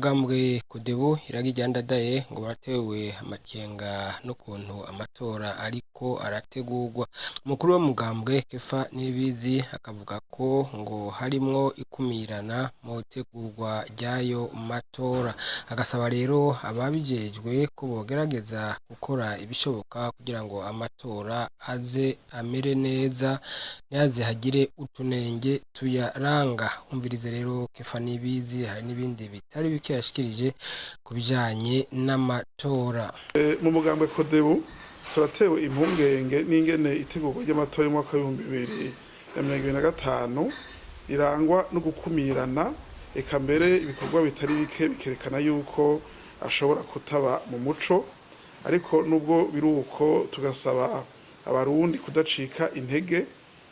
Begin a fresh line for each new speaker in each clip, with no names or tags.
Mugambwe Codebu Iragi rya Ndadaye ngo baratewe amakenga n'ukuntu amatora ariko arategurwa. Umukuru w'umugambwe Kefa Nibizi akavuga ko ngo harimwo ikumirana mu itegurwa ry'ayo matora, agasaba rero ababijejwe ko bogerageza gukora ibishoboka kugira ngo amatora aze amere neza, ntihaze hagire utunenge tuyaranga. Umvirize rero Kefa Nibizi, hari n'ibindi bitari bike yashikirije ku bijanye n'amatora.
Mu mugambwe Codebu turatewe impungenge n'ingene itegurwa ry'amatora y'umwaka w'2025 rirangwa no gukumirana, eka mbere ibikorwa bitari bike bikerekana yuko ashobora kutaba mu muco. Ariko nubwo biri uko, tugasaba Abarundi kudacika intege,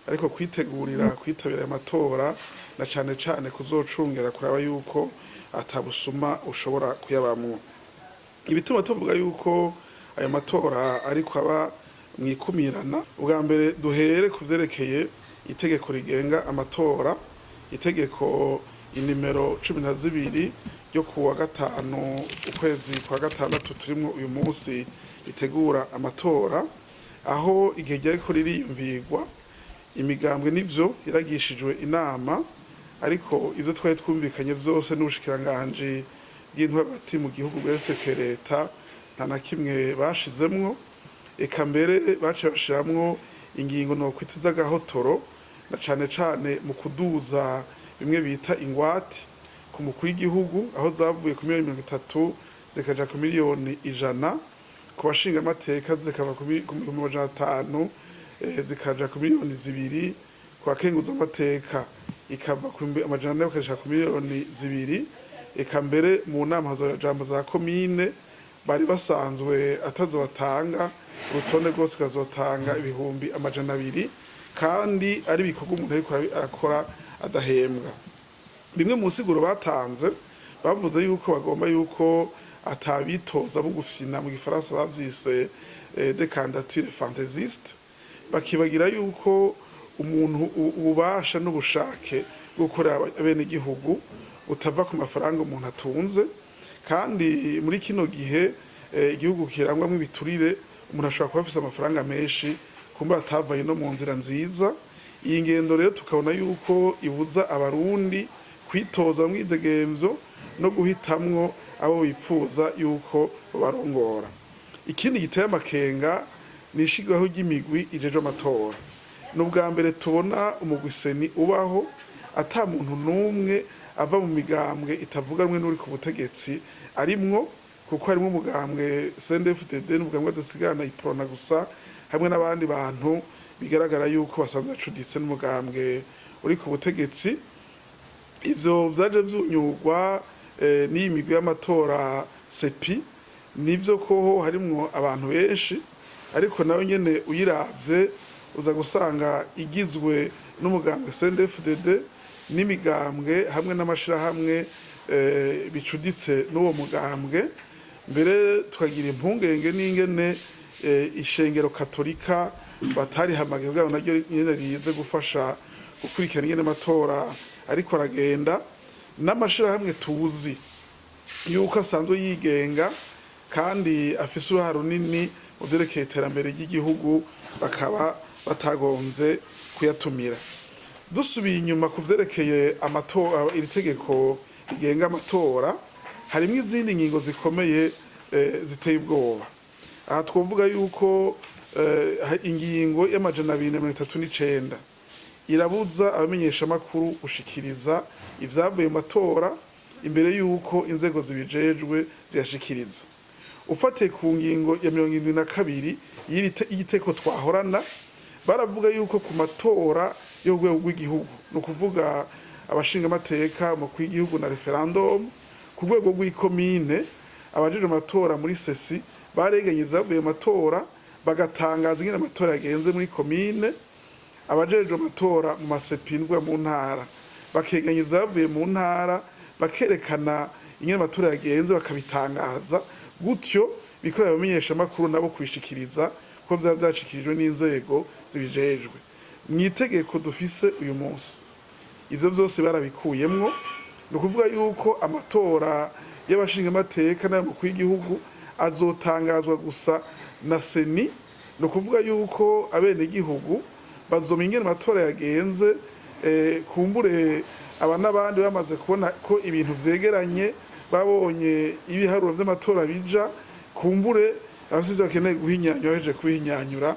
ariko kwitegurira kwitabira aya matora, na cane cane kuzocungera kuraba yuko atabusuma ushobora kuyabamwo. Ibituma tuvuga yuko ayo matora ariko aba mwikumirana, ubwa mbere duhere ku vyerekeye itegeko rigenga amatora, itegeko inimero 12 ryo kuwa 5 ukwezi kwa 6 turimwo uyu munsi, ritegura amatora. Aho igihe ryariko ririyumvirwa, imigambwe nivyo yaragishijwe inama, ariko ivyo twari twumvikanye vyose n'ubushikiranganji bw'intwaro hagati mu gihugu bwerekeye leta nta na kimwe bashizemwo. Eka mbere baciye bashiramwo ingingo nokwita z'agahotoro, na cane cane mu kuduza bimwe bita ingwate ku mukuru w'igihugu, aho zavuye ku miliyoni 30 zikaja ku miliyoni 100, ku bashingamateka zikava ku 500,000 zikaja ku miliyoni 2, ku bakenguzamateka ikava ku 400,000 bakashika ku miliyoni 2. Eka mbere mu nama jambo za komine bari basanzwe atazo batanga, urutonde rwose ukazotanga 200,000, kandi ari ibikorwa umuntu ariko arakora adahembwa. Bimwe mu nsiguro batanze, bavuze yuko bagomba yuko atabitoza bugufyina, mu gifaransa bavyise des candidatures fantaisistes, bakibagira yuko umuntu ububasha n'ubushake bwo gukorera abenegihugu butava ku mafaranga umuntu atunze. Kandi muri kino gihe igihugu kirangwamwo ibiturire, umuntu ashobora kuba afise amafaranga menshi kumba atavanye no mu nzira nziza. Iyi ngendo rero tukabona yuko ibuza Abarundi kwitoza mwidegemvyo no guhitamwo abo bipfuza yuko barongora. Ikindi giteye amakenga ni ishirwaho ry'imigwi ijejwe amatora. Ni ubwa mbere tubona umugwi CENI ubaho ata muntu n'umwe ava mu migambwe itavuga rumwe n'uri ku butegetsi arimwo, kuko harimo umugambwe CNDD-FDD n'umugambwe Adasigana Iprona gusa, hamwe n'abandi bantu bigaragara yuko basanzwe bacuditse n'umugambwe uri ku butegetsi. Ivyo vyaje vyunyurwa n'iyi migwi y'amatora CEPI. Nivyo koho harimwo abantu benshi, ariko nayo nyene uyiravye uza gusanga igizwe n'umugambwe CNDD-FDD n'imigambwe hamwe n'amashirahamwe bicuditse n'uwo mugambwe. Mbere tukagira impungenge n'ingene ishengero Katolika batarihamagaye kugira ngo naryo nyene rize gufasha gukurikirana ingene amatora ariko aragenda, n'amashirahamwe tuzi yuko asanzwe yigenga kandi afise uruhare runini mu vyerekeye iterambere ry'igihugu, bakaba batagomvye kuyatumira. Dusubiye inyuma ku vyerekeye amatora, iri tegeko rigenga amatora harimwo izindi ngingo zikomeye ziteye ubwoba. Aha twovuga yuko ingingo y'239 irabuza abamenyeshamakuru gushikiriza ivyavuye mu matora imbere y'uko inzego zibijejwe ziyashikiriza. Ufatiye ku ngingo ya 72 y'iteko twahorana, baravuga yuko ku matora yo ku rwego rw'igihugu, ni ukuvuga abashingamateka, umukuru w'igihugu na referendum, ku rwego rw'ikomine abajejwe amatora muri CECI bareganye ivyavuye mu matora, bagatangaza ingene amatora yagenze muri komine. Abajejwe amatora mu ma CEPI, mvuga mu ntara, bakeganya ivyavuye mu ntara, bakerekana ingene amatora yagenze, bakabitangaza gutyo, bikorera abamenyeshamakuru nabo kubishikiriza ko vyaba vyashikirijwe n'inzego zibijejwe. Mw'itegeko dufise uyu munsi, ivyo vyose barabikuyemwo. Ni ukuvuga yuko amatora y'abashingamateka n'ay'umukuru w'igihugu azotangazwa gusa na CENI. Ni ukuvuga yuko abenegihugu bazomenya ingene amatora yagenze, kumbure aba n'abandi bamaze kubona ko ibintu vyegeranye, babonye ibiharuro vy'amatora bija, kumbure abasizi bakeneye guhinyanyura bahejeje kubihinyanyura.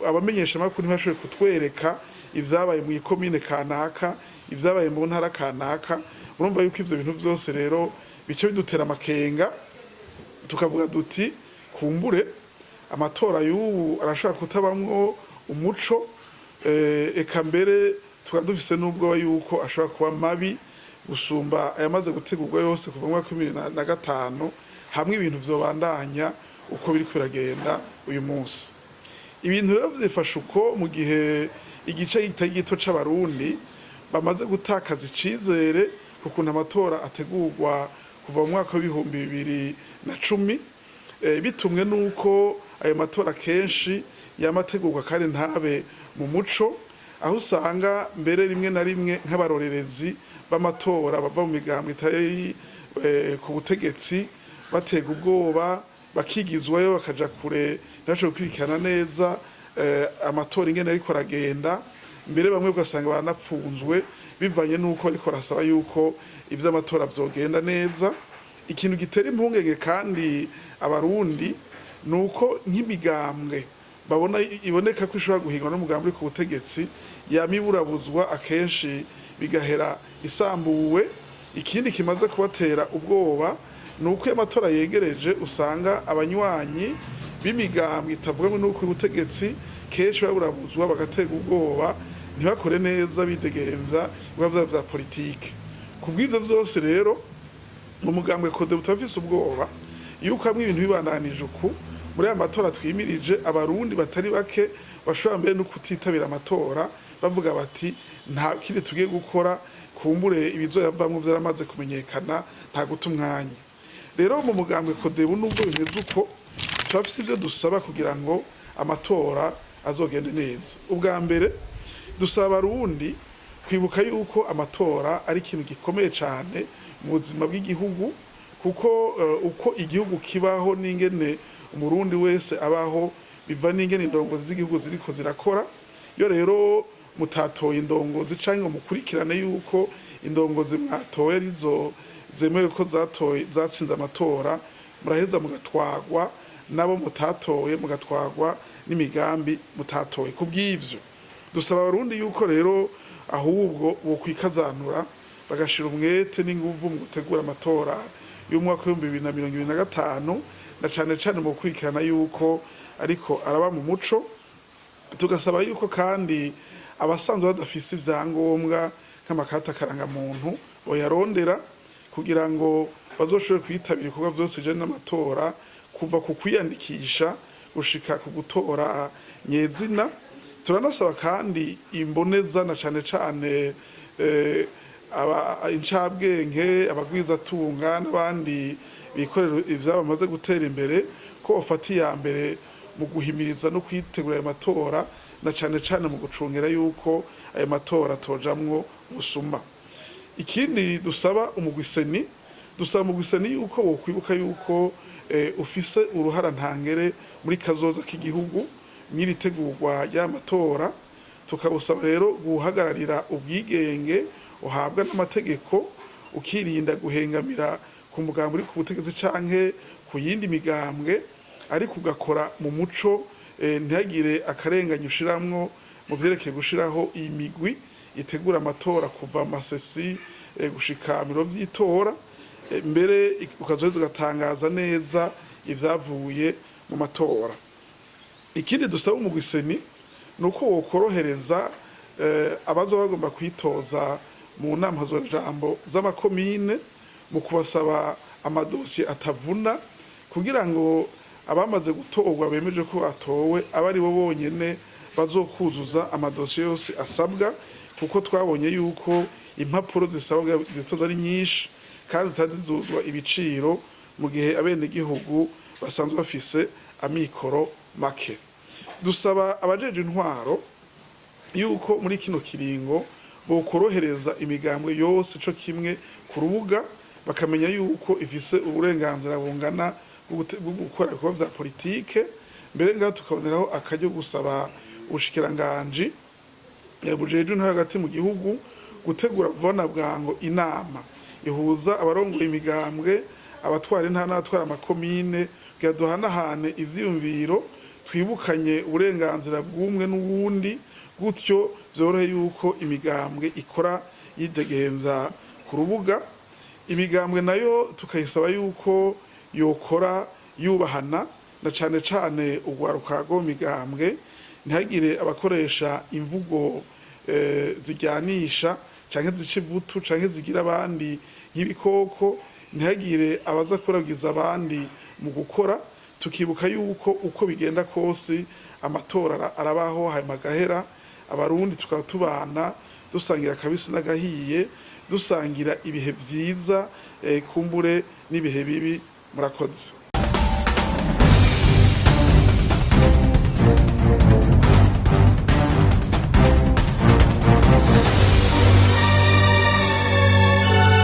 Abamenyesha amakuru ntibashoboye kutwereka ivyabaye mu ikomine kanaka, ivyabaye mu ntara kanaka. Urumva yuko ivyo bintu vyose rero bice bidutera amakenga, tukavuga duti kumbure amatora y'ubu arashobora kutabamwo umuco, eka mbere tukaba dufise n'ubwoba yuko ashobora kuba mabi gusumba ayamaze gutegurwa yose kuva mu mwaka wa 2005, hamwe ibintu vyobandanya uko biriko biragenda uyu munsi. Ibintu rero vyifashe uko mu gihe igice kitari gito c'Abarundi bamaze gutakaza icizere ku kuntu amatora ategurwa kuva mu mwaka w'2010, bitumwe n'uko ayo matora kenshi yama ategurwa kandi ntabe mu muco, aho usanga mbere rimwe na rimwe nk'abarorerezi b'amatora bava mu migambwe itari ku butegetsi batega ubwoba, bakigizwayo, bakaja kure, ntibashobore gukurikirana neza amatora ingene ariko aragenda. Mbere bamwe ugasanga baranapfunzwe bivanye n'uko bariko barasaba yuko ivy'amatora vyogenda neza. Ikintu gitera impungenge kandi Abarundi ni uko nk'imigambwe babona iboneka ko ishobora guhigwa n'umugambi uri ku butegetsi yama iburabuzwa, akenshi bigahera isambuwe. Ikindi kimaze kubatera ubwoba ni uko iyo amatora yegereje usanga abanywanyi b'imigambwe itavuga n'uko ubutegetsi kenshi baburabuzwa, bagaterwa ubwoba, ntibakore neza bidegemvya ibikorwa vyabo vya politike. Ku bw'ivyo vyose rero, mu mugambwe CODEBU turafise ubwoba yuko hamwe ibintu bibandanije uku muri aya matora twimirije, Abarundi batari bake bashobora mbere no kutitabira amatora, bavuga bati nta kindi tugiye gukora, kumbure ibizoyavamwo vyaramaze kumenyekana, nta guta umwanya. Rero mu mugambwe CODEBU, nubwo bimeze uko, turafise ivyo dusaba kugira ngo amatora azogende neza. Ubwa mbere, dusaba Abarundi kwibuka yuko amatora ari ikintu gikomeye cane mu buzima bw'igihugu, kuko uko igihugu kibaho n'ingene Umurundi wese abaho biva n'ingene indongozi z'igihugu ziriko zirakora. Iyo rero mutatoye indongozi canke ngo mukurikirane yuko indongozi mwatoye arizo zemewe ko zatoye, zatsinze amatora, muraheza mugatwagwa nabo mutatoye, mugatwagwa n'imigambi mutatoye. Kubw'ivyo dusaba Abarundi yuko rero ahubwo bokwikazanura, bagashira umwete n'inguvu mu gutegura amatora y'umwaka w'2025, na cane cane mu gukurikirana yuko ariko araba mu muco. Tugasaba yuko kandi abasanzwe badafise ivyangombwa nk'amakarata karangamuntu boyarondera, kugira ngo bazoshobore kwitabira ibikorwa vyose bijanye n'amatora, kuva ku kwiyandikisha gushika ku gutora nyezina. Turanasaba kandi imboneza, na cane cane incabwenge, abagwizatunga n'abandi bikorera ivyabo bamaze gutera imbere, ko bafata iya mbere mu guhimiriza no kwitegura ayo matora, na cane cane mu gucungera yuko ayo matora atojamwo busuma. Ikindi dusaba umugwi CENI, dusaba umugwi CENI yuko wokwibuka yuko ufise uruhara ntangere muri kazoza k'igihugu mw'iri tegurwa ry'amatora. Tukawusaba rero guhagararira ubwigenge uhabwa n'amategeko, ukirinda guhengamira ku mugambi uri ku butegetsi canke ku yindi migambwe, ariko ugakora mu muco, ntihagire akarengane ushiramwo mu vyerekeye gushiraho imigwi itegura amatora, kuva ama CECI gushika biro vy'itora, mbere ukazoheza ugatangaza neza ivyavuye mu matora. Ikindi dusaba umugwi CENI ni uko wokorohereza abazoba bagomba kwitoza mu nama jambo z'amakomine mu kubasaba amadosiye atavuna, kugira ngo abamaze gutorwa bemeje ko batowe abe ari bo bonyene bazokuzuza amadosiye yose asabwa, kuko twabonye yuko impapuro zisabwa zitoza ari nyinshi kandi zitari zizuzwa ibiciro, mu gihe abenegihugu basanzwe bafise amikoro make. Dusaba abajeje intwaro yuko muri kino kiringo bokorohereza imigambwe yose co kimwe ku rubuga, bakamenya yuko ifise uburenganzira bungana bwo gukora ibikorwa vya politike. Mbere ngaho tukaboneraho akaryo gusaba ubushikiranganji bujejwe intwaro hagati mu gihugu gutegura vuba na bwango inama ihuza abarongoye imigambwe, abatwara intara n'abatwara amakomine, kugira duhanahane ivyiyumviro, twibukanye uburenganzira bw'umwe n'uwundi, gutyo vyorohe yuko imigambwe ikora yidegemvya ku rubuga. Imigambwe nayo tukayisaba yuko yokora yubahana, na cane cane urwaruka rwo mu migambwe, ntihagire abakoresha imvugo zijyanisha canke zica ivutu canke zigira abandi nk'ibikoko, ntihagire abaza kuragiza abandi mu gukora. Tukibuka yuko uko bigenda kose amatora arabaho hanyuma agahera, Abarundi tukaba tubana dusangira akabisi n'agahiye, dusangira ibihe vyiza, kumbure n'ibihe bibi. Murakoze.